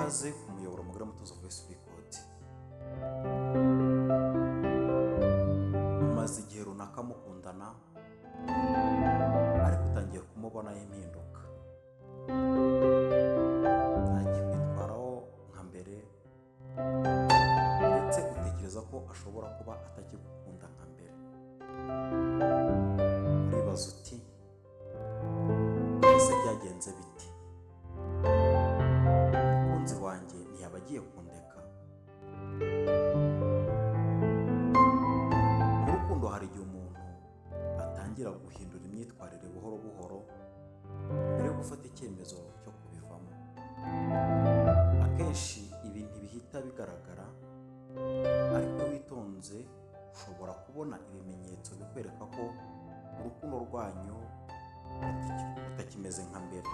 Ikaze ku muyoboro mugari Mutuzo Voice Record. Umaze igihe runaka mukundana, ariko utangiye kumubonaho impinduka. Ntakikwitwaraho nka mbere, ndetse utekereza ko ashobora kuba atakigukunda nka mbere. Uribaza uti: "Ese byagenze bite? Umukunzi wanjye ntiyaba agiye kundeka?" Mu rukundo hari igihe umuntu atangira guhindura imyitwarire buhoro buhoro mbere yo gufata icyemezo cyo kubivamo. Akenshi ibi ntibihita bigaragara, ariko iyo witonze ushobora kubona ibimenyetso bikwereka ko urukundo rwanyu rutakimeze nka mbere.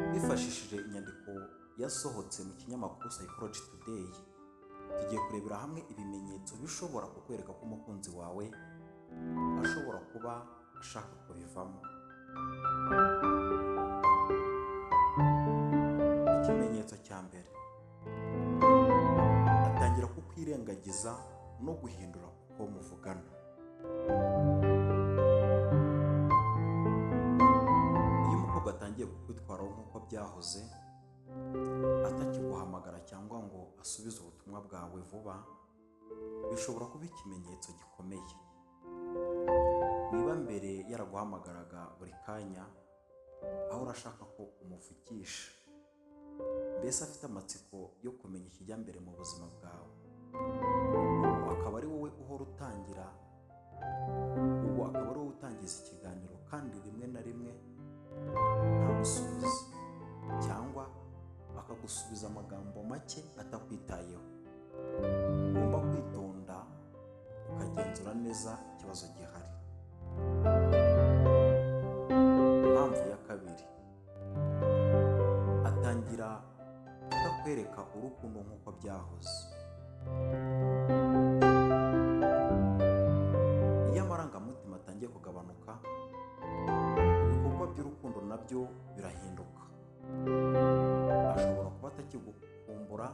Twifashishije inyandiko yasohotse mu kinyamakuru Psychology Today, tugiye kurebera hamwe ibimenyetso bishobora kukwereka ko umukunzi wawe ashobora kuba ashaka kubivamo. Ikimenyetso cya mbere: atangira kukwirengagiza no guhindura uko muvugana. Iyo umukobwa atangiye kukwitwaraho nk'uko byahoze, atakiguhamagara cyangwa ngo asubize ubutumwa bwawe vuba, bishobora kuba ikimenyetso gikomeye. Niba mbere yaraguhamagaraga buri kanya, ahora ashaka ko umuvugisha, mbese afite amatsiko yo kumenya ikijya mbere mu buzima bwawe, ubu akaba ari wowe uhora utangira, ubu akaba ari wowe utangiza ikiganiro, kandi rimwe na rimwe ntagusubize cyangwa akagusubiza amagambo make atakwitayeho. Ugomba kwitonda ukagenzura neza ikibazo gihari. Impamvu ya kabiri: atangira kutakwereka urukundo nk'uko byahoze. Iyo amarangamutima atangiye kugabanuka, ibikorwa by'urukundo nabyo birahinduka. Ashobora kuba atakigukumbura,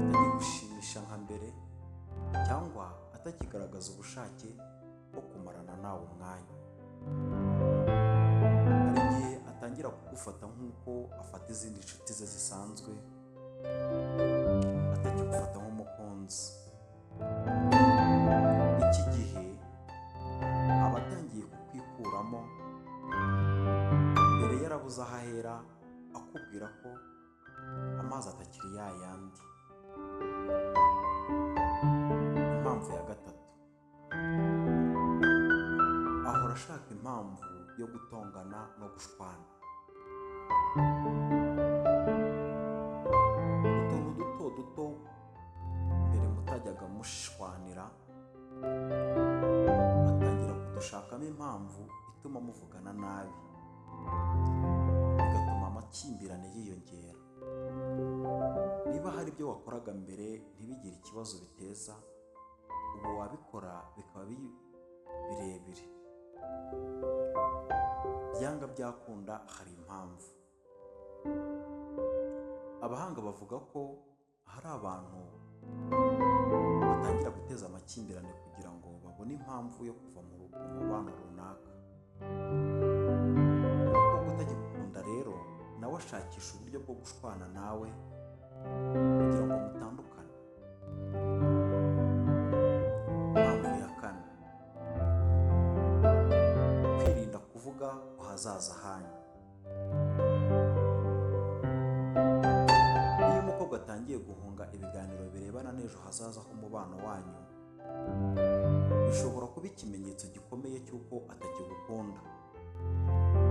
atakigushimisha nka mbere, cyangwa atakigaragaza ubushake bwo kumarana nawe umwanya. Hari igihe atangira kugufata nk'uko afata izindi nshuti ze zisanzwe, atakigufata nk'umukunzi. Iki gihe aba atangiye kukwikuramo, mbere yarabuze aho ahera akubwira ko amazi atakiri ya yandi. Impamvu ya gatatu: ahora ashaka impamvu yo gutongana no gushwana. Utuntu duto duto mbere mutajyaga mushwanira, atangira kudushakamo impamvu ituma muvugana nabi, bigatuma amakimbirane yiyongera. Niba hari ibyo wakoraga mbere ntibigire ikibazo biteza, ubu wabikora bikaba birebire. Byanga byakunda hari impamvu. Abahanga bavuga ko hari abantu batangira guteza amakimbirane kugira ngo babone impamvu yo kuva mu mubano runaka. Umukobwa utagikunda rero nawe ashakisha uburyo bwo gushwana nawe kugira ngo mutandukane. Impamvu ya kane: kwirinda kuvuga ku hazaza hanyu. Iyo umukobwa atangiye guhunga ibiganiro birebana n'ejo hazaza h'umubano wanyu, bishobora kuba ikimenyetso gikomeye cy'uko atakigukunda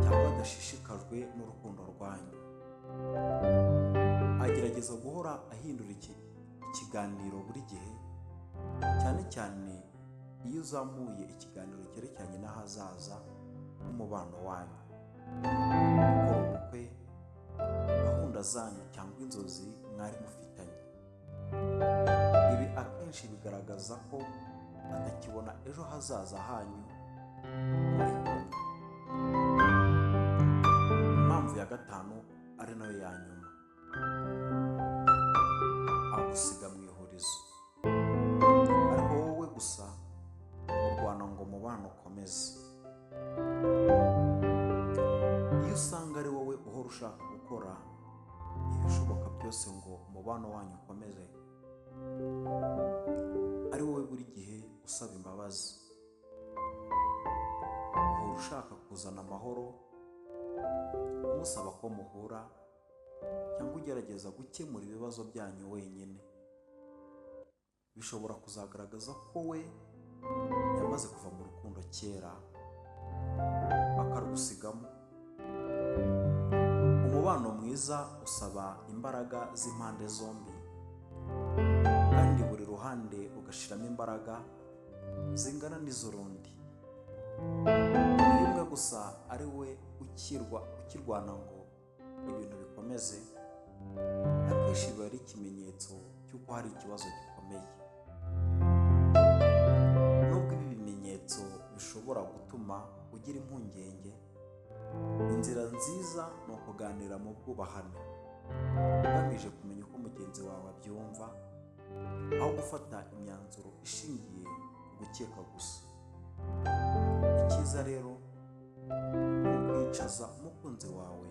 cyangwa adashishikajwe n'urukundo rwanyu. Agerageza guhora ahindura ikiganiro buri gihe, cyane cyane iyo uzamuye ikiganiro cyerekeranye n'ahazaza h'umubano wanyu, gukora ubukwe, gahunda zanyu cyangwa inzozi mwari mufitanye. Ibi akenshi bigaragaza ko atakibona ejo hazaza hanyu muri kumwe. Impamvu ya gatanu ari nayo ya nyuma, agusiga mu ihurizo, ariko wowe gusa urwana ngo umubano ukomeze. Iyo usanga ari wowe uhora ushaka gukora ibishoboka byose ngo umubano wanyu ukomeze, ari wowe buri gihe usaba imbabazi, uhora ushaka kuzana amahoro, umusaba ko muhura cyangwa ugerageza gukemura ibibazo byanyu wenyine, bishobora kuzagaragaza ko we yamaze kuva mu rukundo kera akarugusigamo. Umubano mwiza usaba imbaraga z'impande zombi, kandi buri ruhande rugashyiramo imbaraga zingana n'iz'urundi. Iyo umwe gusa ari we ukirwana ngo ibintu bikomeze, akenshi biba ari ikimenyetso cy'uko hari ikibazo gikomeye. Nubwo ibi bimenyetso bishobora gutuma ugira impungenge, inzira nziza ni ukuganira mu bwubahane, ugamije kumenya uko mugenzi wawe abyumva, aho gufata imyanzuro ishingiye ku gukeka gusa. Icyiza rero ni ukwicaza umukunzi wawe